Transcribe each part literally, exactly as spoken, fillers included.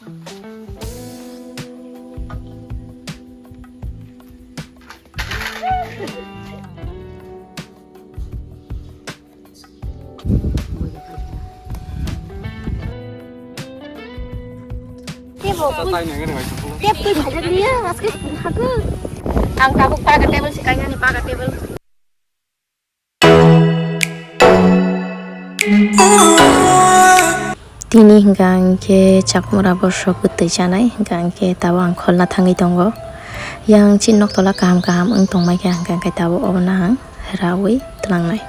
Tebo, tep twi phaijak liya, aske hago. Ang tabuk paga table se kainani paga table. Tini hingka hingke chakmura bosok bwtwi chanai, hingka hingke tabuk ang kholna thangwi tongo. Yang chini nok tola kaham kaham wng tongmai kha, hingka hingke tabuk obono ang rawi twlangnai.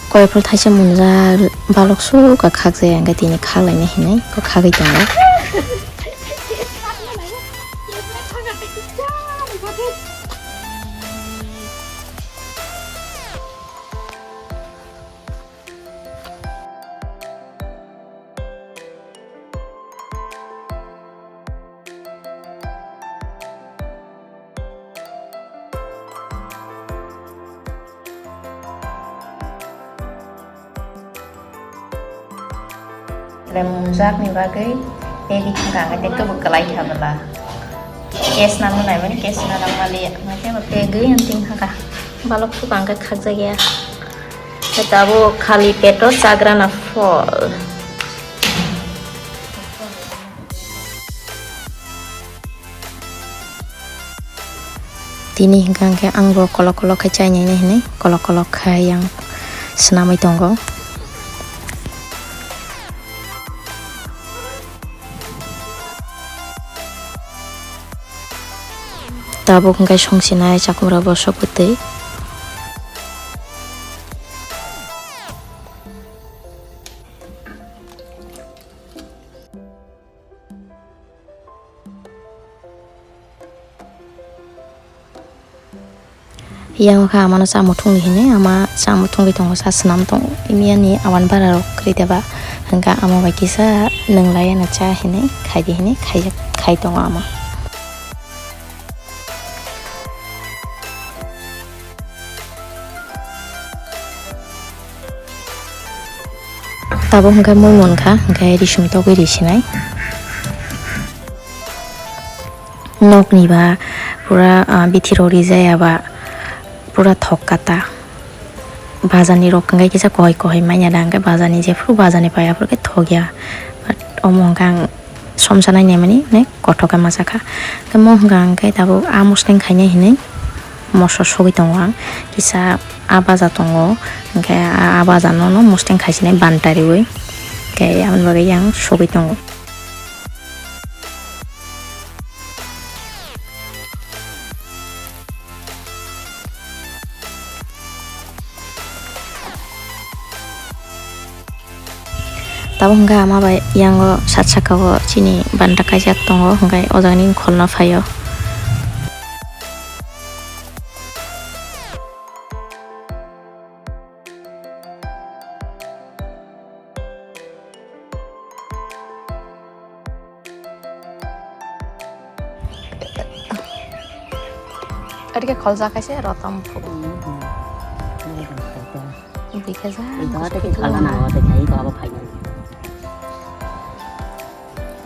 Koiphol thaisa munjak balok suk kha khakjak ya, hingke tini khaklaina hinwi kok khagwi tongo. Munjakni bagwi tei bithang kha, hwnkhe tei kwbwk kwlai kha bwla. Case nangma naimani, case na nangma liya, hwnkhe bo tei gwi ang ting kha kha. Balok suk ang khe khakjak ya. Tabuk khali peto chagrana phol. Tini hingka hingke ang bo kolok kolok khe chainai hinui kolok kolok khe yang swnamwi tongo. Tabuk hingke songsinai chakmura bosok bwtwi. Yang kha amano cha muthungwi hinwi, ama cha muthungwi tongo, cha swnam tongo. Miyani awan bara rok kwrwi deba, hwnkha amo bai kisa nwnglai ya cha hinwi, khaidi hinwi khai, khai tongo ama. Tabuk hwnkhe mui munkha, hwnkhe risum togwi risinai. Nokni ba pura, ah, bithi rok rijaya ba pura thok kata. Bazar ni rok hwnkhe kisa kohoi kohoi manya da, hwnkhe bazar ni jephuru bazar ni pai aphuru khe thok ya. But omo hwnkhe ang somsa nai naimani, ne, kothok khe masa kha. Hwnkhe mo hwnkha hwnkhe tabuk a musleng khainai hinui moso sogwi tongo ang. Kisa a baja tongo, hwnkhe a, a baja no, no musleng khaisinai banta riui. Hwnkhe aboni bagwi yang sogwi tongo. Tabuk hwnkhe ama bai yango sat saka o chini banta kaijak tongo, hwnkhe o jaga ni kholna phaio. Adike kholjak kaisa rotom phuk. Bui khe ja. Ito ate khe khala na, ate khai ito abo phai.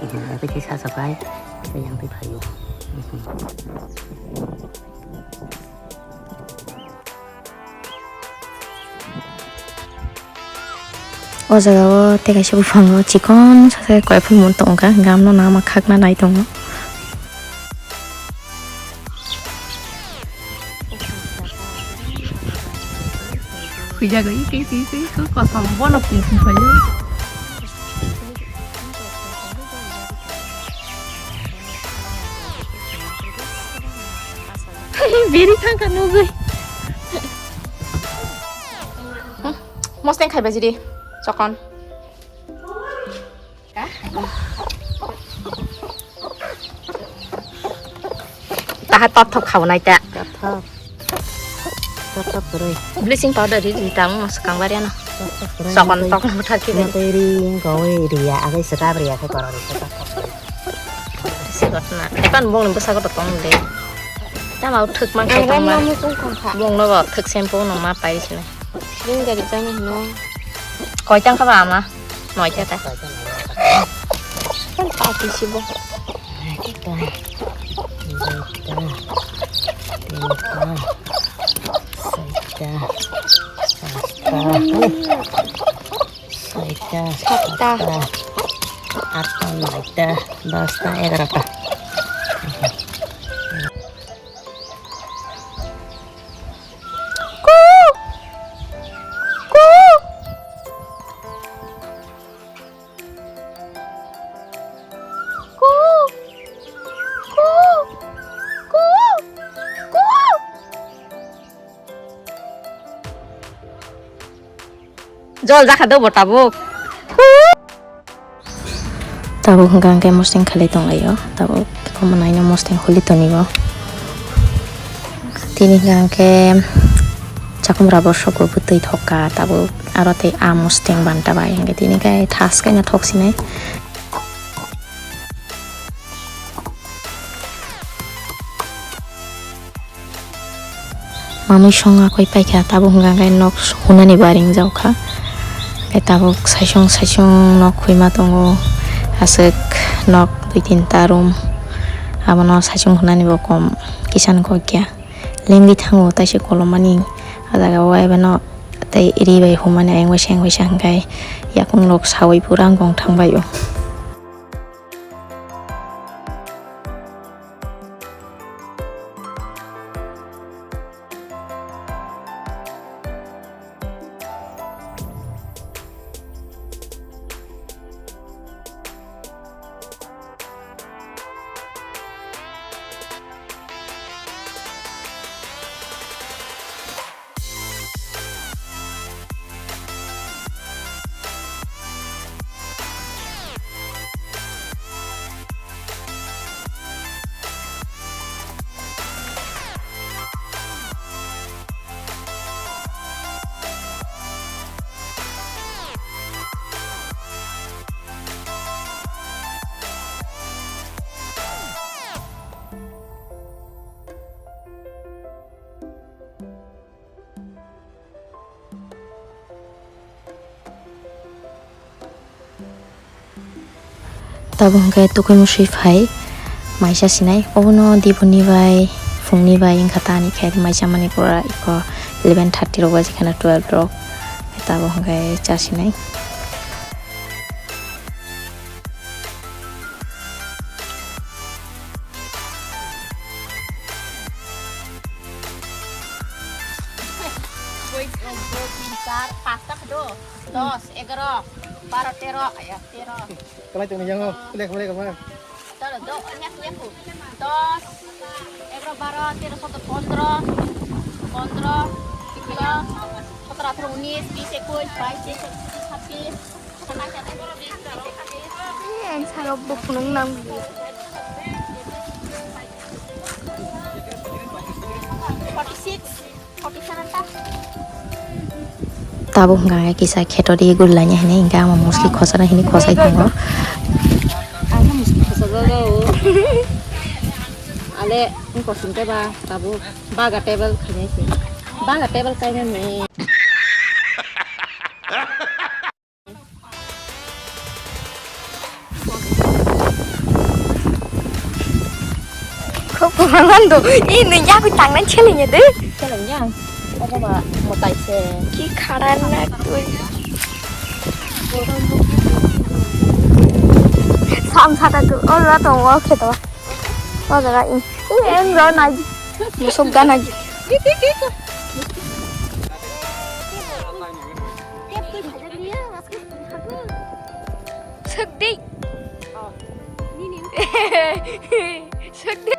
Ito ate khe sa sakai, ito yang pi phaio. O jaga o tei kaisa buphang o chikon sasak koiphul mun tongkha, hwnkhe amno nama khakna nai tongo. Khuijagwi tei tei tei kosom bono twi twi phaio. Biri thangkha nugwi. Mosteng khaiba jiri chokon. Taha tok thok khaunai ta. Tok thok. Tok thok kwrwi. Bleaching powder ri ri tang swkang bariano. Tok thok kwrwi. Chokon tok no thaki bai. Tei ri wngkha wi ri ya, agai swkab ri ya khe korok ri khe tok thok kwrwi. Sigot na. Epan bong ni bwsa goto tong de. Tama thwk man khai tong ma. Bong no bo thwk shampoo no ma pai sini. Ring gari jani hino. Koi tang kha ba ama? Noita ta. Kan pati si bo. Ekta, duita, tinta, saita, pasta, soita, satta, atta, noita, dosta, egarota. Jol jakha do bo tabuk. Tabuk hwnkha hwnkhe mosting khalai tonglaio, tabuk omo naino mosting holi tonibo. Tini hwnkha hwnkhe chakhumra bo soko bwtwi thokka, tabuk aro tei a mosting banta bai hwnkhe tini khe thas khe no thok sinai. Manwi song akoi paikha, tabuk hwnkha khe nok hunani baring jaukha. Khe tabuk saisung saisung nok huima tongo, aswk nok dui tinta room. Abono saisung hunani bo kom kisan kokya. Lengwi thango taisa kolomani, a jaga o ebono tei ri bai humani ayang waisa ayang waisa hwnkhe yakung rok sawi pura wngkha thangbai o. Tabuk hwnkhe tukuimung swi phai maisa sinai, obono diboni bai phungni bai wngkha ta ani khe maisa mani pura iko eleven thirty rok baji kheno twelve rok, tabuk hwnkhe cha sinai. Dui, ek, dui, tin, char, pasta khe do. Dos, egaro, baro, tero, aya, tero. Kalai tongni yango, kulek kulek apa? Tero, do, anya, kuya, ku. Dos, egaro, baro, tero, sotro, pondro, pondro, sotro, atharo, unis, bis, ekush, bais, teis, chobbish, sabbis. Ang salo bo phunuk nang bini. Tabuk hwnkha kisa kheto di gul laina hinwi hwnkha, omo muski khosana hinwi khosai tongo. Ang muski khosa jaga o. Ale wngkha singkhe ba tabuk baga table khainai se. Baga table kainani. Kok kumangan do, ini ya aku tangan celengnya deh. Celengnya, apa ba motai se? Ki kharan na tu. Sam sata tu, oh lah tu, oh kita. Oh jaga ini, ini em ro nai, musuk gan aja. Sekdi. Sekdi.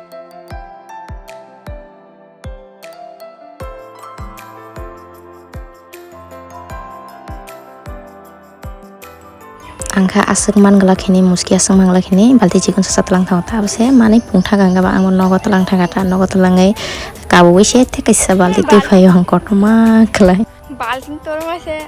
Ang kha aswk man glak hini, muski aswk man glak hini, balti chikon sasa tlang thango ta, abo se manwi pung thaga ang ba, ang bo nogo tlang thaga ta, nogo tlangwi kabui se tei kaisa balti twi phaio ang kotorma khlai. Balting torma se.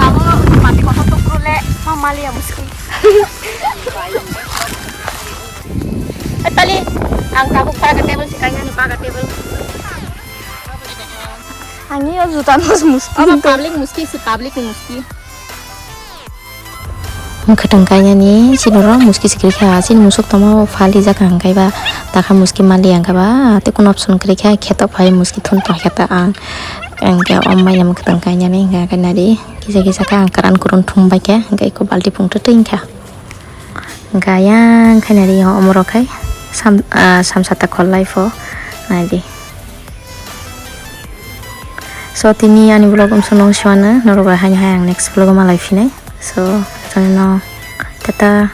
Abo mati kotor tokro le, ma mali ya muski. Tali, ang tabuk paga table si kanya ni paga table. Ani yo juta nos muski. Abo public muski si public ni muski. Mwkhwtwng kainani chini oro muski se kwrwi kha, chini musuk tongma phalijak hwnkhe ba takha muski mali hwnkhe ba tei kuno option kwrwi kha kheto phai muski thun tong khe ta ang hwnkhe o manya mwkhwtwng kainani hwnkhe khe nari kisa kisa khe ang kwran kwrwng thum bai khe hwnkhe eko balti phung twtwi wngkha hwnkhe ayang khe nari omorok khai sam ah samsa ta khol lai pho naidi. So tini ani vlog umsong nung siwano norok bai haino hai ang next vlog o malai phinai. So jotono no tata.